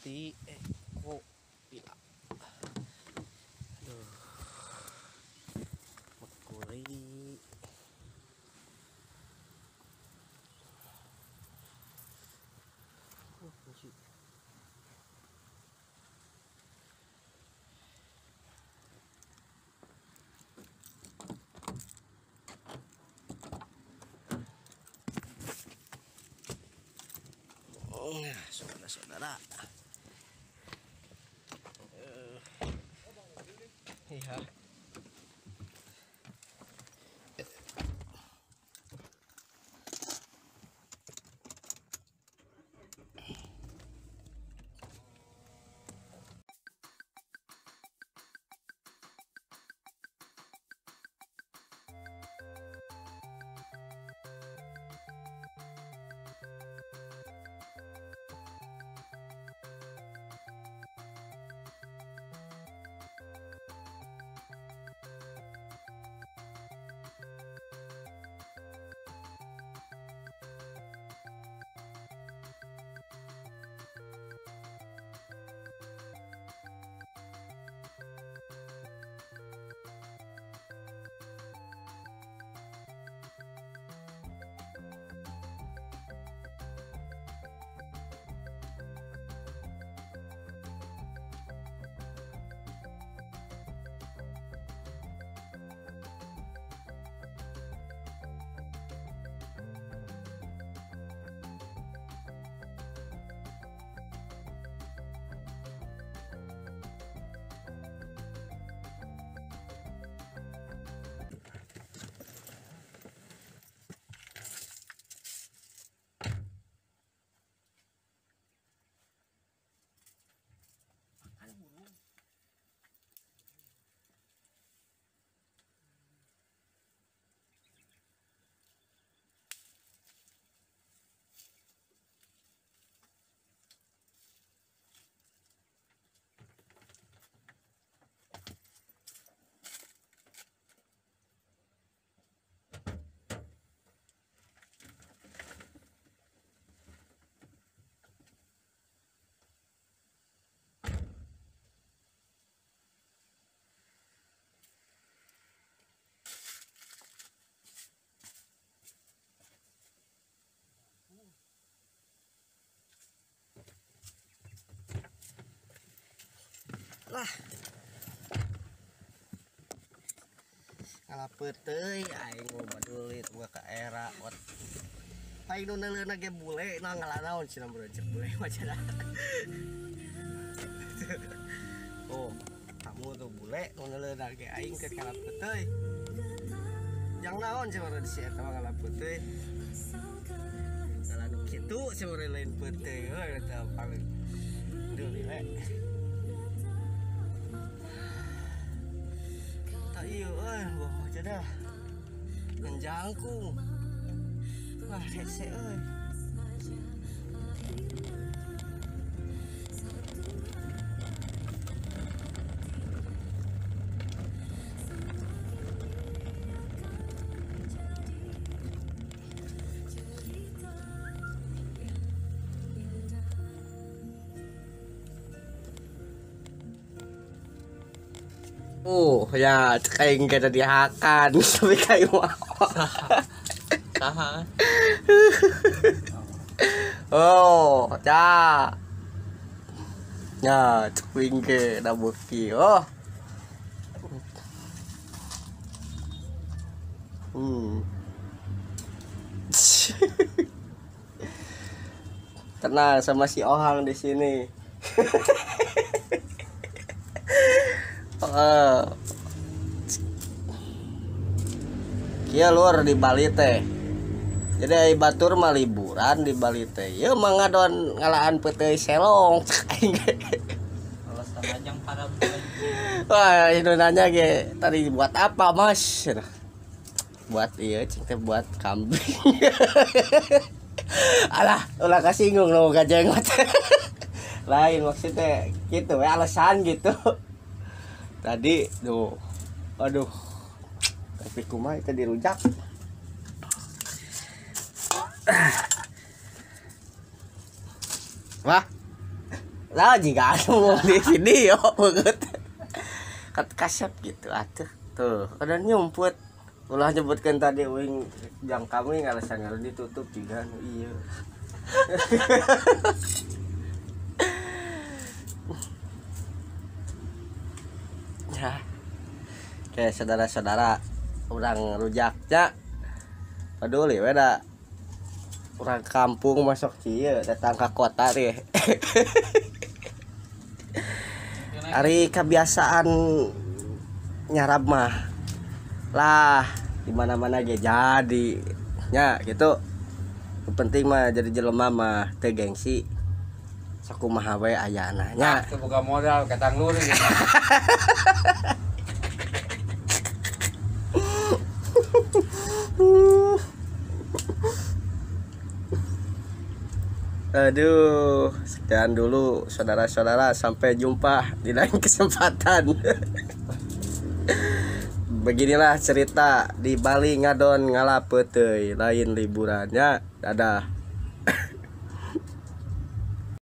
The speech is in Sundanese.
Putih Eko Villa. Aduh. Mekuri. Kunci. Saudara-saudara. Iya. Lah ngalah peuteuy aing mau badulit boga ka era ot aing nu neuleuna ge bule nah ngalah naon cenah bro cek bule mah cenah. Oh, kamu tuh bule nu neuleuna ge aing keur ngalah peuteuy. Jang naon cenah di si eta mah ngalah peuteuy. Ngalah nu kitu cenah lain peuteuy heuh eta paling. Duh lile. Iya, euy, bawa aja dah. Menjangkung. Wah, hese euy. Oh ya, aing kada dihakan tapi kayak mau. Saha. Oh, ya. Ya, cek ge da beuki. Oh. Tenang sama si Ohang di sini. Kieu lur di Bali teh. Jadi ai batur mah liburan di Bali teh. Ieu mah ngadon ngalaan peuteuy selong. Alasan ajang para Wah, itu nanya ge tadi buat apa, Mas? Buat ieu cing teh buat kambing. Alah, ulah kasinggung nu gajenggot. Lain maksudnya gitu we alasan gitu. Tadi tuh, aduh, tapi kumaha itu dirujak. Wah, Lah jika anu di video banget. Kat kasep gitu atuh. Tuh, kada nyumput. Ulah nyebutkeun tadi uing jang kami ngalasan ngaran ditutup juga nu ieu. Ya. Oke, saudara-saudara, urang rujaknya peduli we da. Urang kampung masuk kieu datang ke kota deh. Ari kebiasaan nyarab mah lah di mana-mana ge jadi nya gitu. Penting mah jadi jelema mah teu gengsi. Sakumaha we ayana nya. Teu boga modal katang lur gitu. Aduh, sekian dulu saudara-saudara, sampai jumpa di lain kesempatan. Beginilah cerita di Bali ngadon ngala peuteuy, lain liburannya. Dadah.